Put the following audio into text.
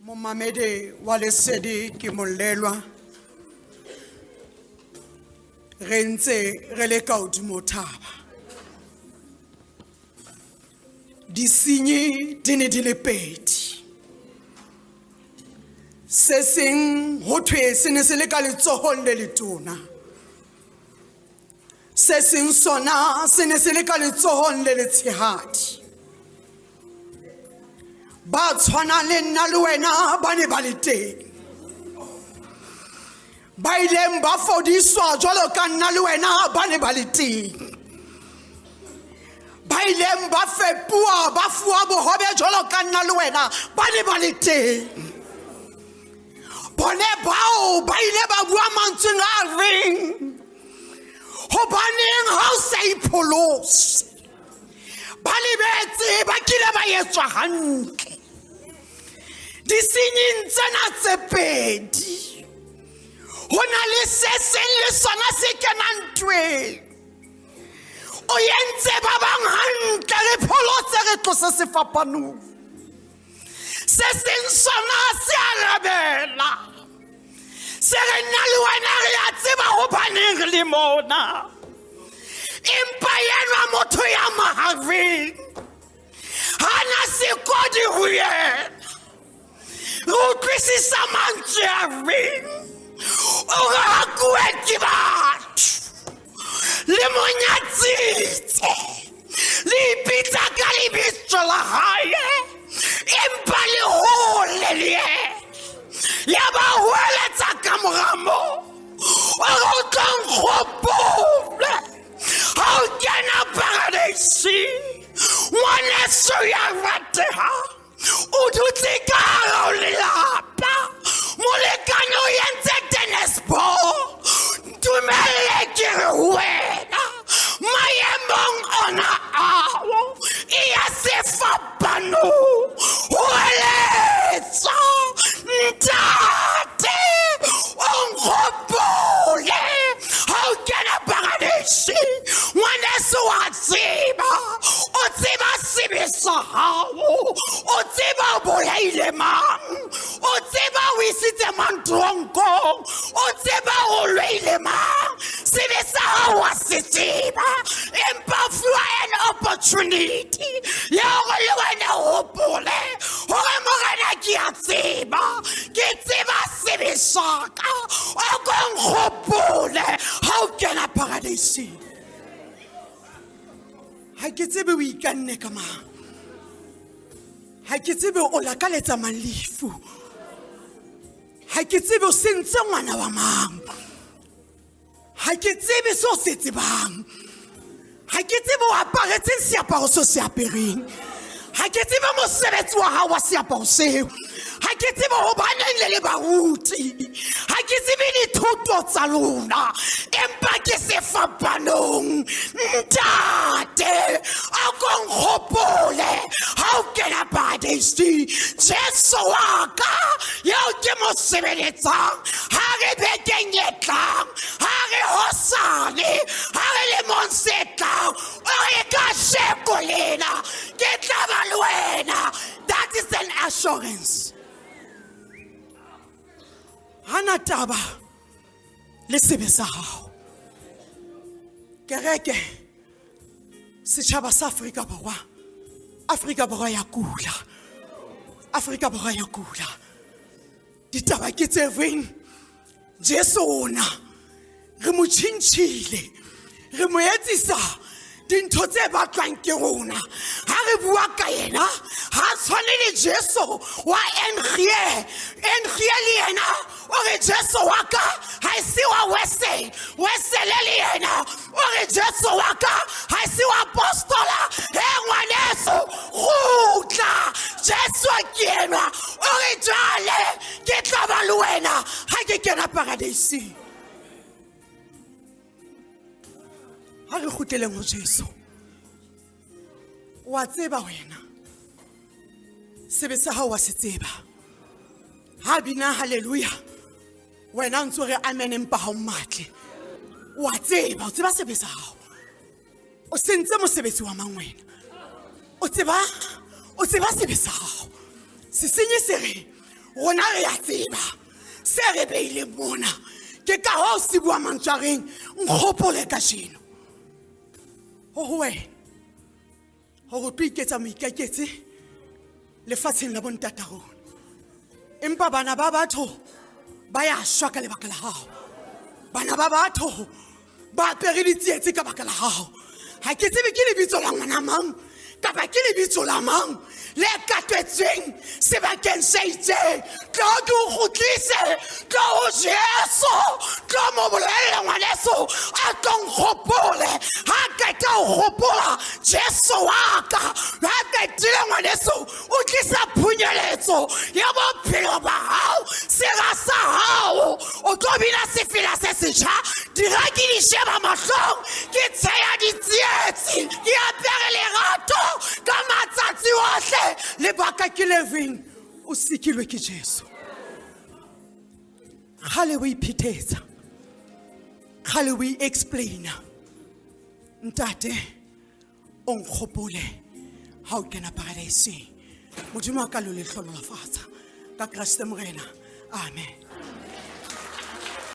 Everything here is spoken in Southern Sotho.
Momamedi wa lesedi ke mollelwa. Re ntse re le ka hodimo thaba. Disenyi di ne di le pedi. Se seng ho thwe se ne se le ka letsohong le letona. Se seng sona se ne se le ka letsohong le letshehadi. Ba tshwanang le nna le wena ba ne ba le teng. Ba ileng ba fodiswa jwalo ka nna le wena ba ne ba le teng. Ba ileng ba fepuwa ba fuwa bohobe jwalo ka nna le wena ba ne ba le teng. Bone bao ba ile ba bua mantsweng a reng hobaneng ha o sa ipholose. Ba lebetse ba kile ba etswa hantle. Disenying tsena tse pedi ho na le se seng le sona se kenang ntweng. O entse ba bang hantle, re pholotse re tlose sefapanong. Se seng sona se arabela, se re nna le wena re a tseba hobaneng re le mona. Empa yenwa motho ya mahareng hana sekodi ho yena. Re utlwisisa mantswe a reng o re hakuwe ke batho le mo nyatsitse, le ipitsa ka lebitso la hae empa le hole le yena. Ya ba hweletsa ka mora moo, o re o tlo nkgopole ha o kena paradeising. Ngwaneso ya ratehang, o dutse ka hara o lelapa, molekane o entse tennis ball. Ntumelle ke re ho wena, maemong ona ao e ya sefapanong, hweletsa ntate o nkgopole ha o kena paradeising. Ngwaneso wa tseba, o tseba sebe sa hao, o tseba o bolaile mang, o tseba o isitse mang tronkong, o tseba o lweile mang. Sebe sa hao wa se tseba, empa o fuwa an opportunity ya hore le wena o hopole hore Morena ke a tseba, ke tseba sebe sa ka, o ko nkgopole ha o kena paradeising. Ha ke tsebe o ikanne ka mang, ha ke tsebe o lakaletsa mang lefu, ha ke tsebe o sentse ngwana wa mang, ha ke tsebe se o se tsebang, ha ke tsebe o aparetseng seaparo se o se apereng, ha ke tsebe mosebetsi wa hao wa seaparo seo, ha ke tsebe hobaneng le le baruti, ha ke tsebe dithuto tsa lona, empa ke sefapanong. Ntate, a ko nkgopole ha o kena paradeising. Jesu wa ka eo ke mo sebeletsang, ha re bekeng e tlang, ha re hosane, ha re lemong se tlang, o re kasheko lena ke tla ba le wena. That is an assurance. Hana taba le sebe sa hao. Kereke, setjhaba sa Afrika Borwa, Afrika Borwa ya kula, Afrika Borwa ya kula. Ditaba ke tse reng Jesu ona re mo tjhentjhile, re mo etsisa dintho tse batlwang ke rona. Ha re bua ka yena ha tshwane le Jesu wa Engie. Engie le yena o re Jesu wa ka ha e se wa Wesele, Wesele le yena o re Jesu wa ka ha e se wa apostola. He ngwaneso, kgutla, Jesu ke enwa. O re jwale ke tla ba le wena ha ke kena paradeising. Ha re kgutleleng ho Jesu. Wa tseba wena sebe sa hao wa se tseba. Ha bina haleluya, wena o ntso re amen empa ha o mmatle. Wa tseba, o tseba sebe sa hao. O sentse mosebetsi wa mang wena? O tseba, o tseba sebe sa hao. Sesenyi se re Rona re a tseba se re beileng mona. Ke ka hoo se bua mantswe a reng nkgopole kajeno. Ho ho wena hore o tlo iketsa moikaketsi lefatsheng la bontata rona. Empa bana ba batho ba ya shwa ka lebaka la hao. Bana ba batho ba apere ditsietsi ka baka la hao. Ha ke tsebe ke lebitso la ngwana mang kapa ke lebitso la mang le katwetsweng sebakeng se itseng. Tlo ke o kgutlise, tlo ho Jesu, tlo mo bolelle ngwaneso a tlo nkgopole. Ha qeta ho gopola Jesu wa ka, ha qetile ngwaneso o tlisa phunyeletso ya bophelo ba hao, sera sa hao. O tlo bina sefela se setjha, dira ke di sheba mahlong, ke tsheya ditsietsi, ke apere lerato ka matsatsi ohle. Lebaka ke le reng o sikilwe ke Jesu. Kgale o iphethetsa, kgale o i-explaina. Ntate, o nkgopole ha o kena paradiseng. Modimo a ka lo le hlonolofatsa ka Kreste Morena. Amen.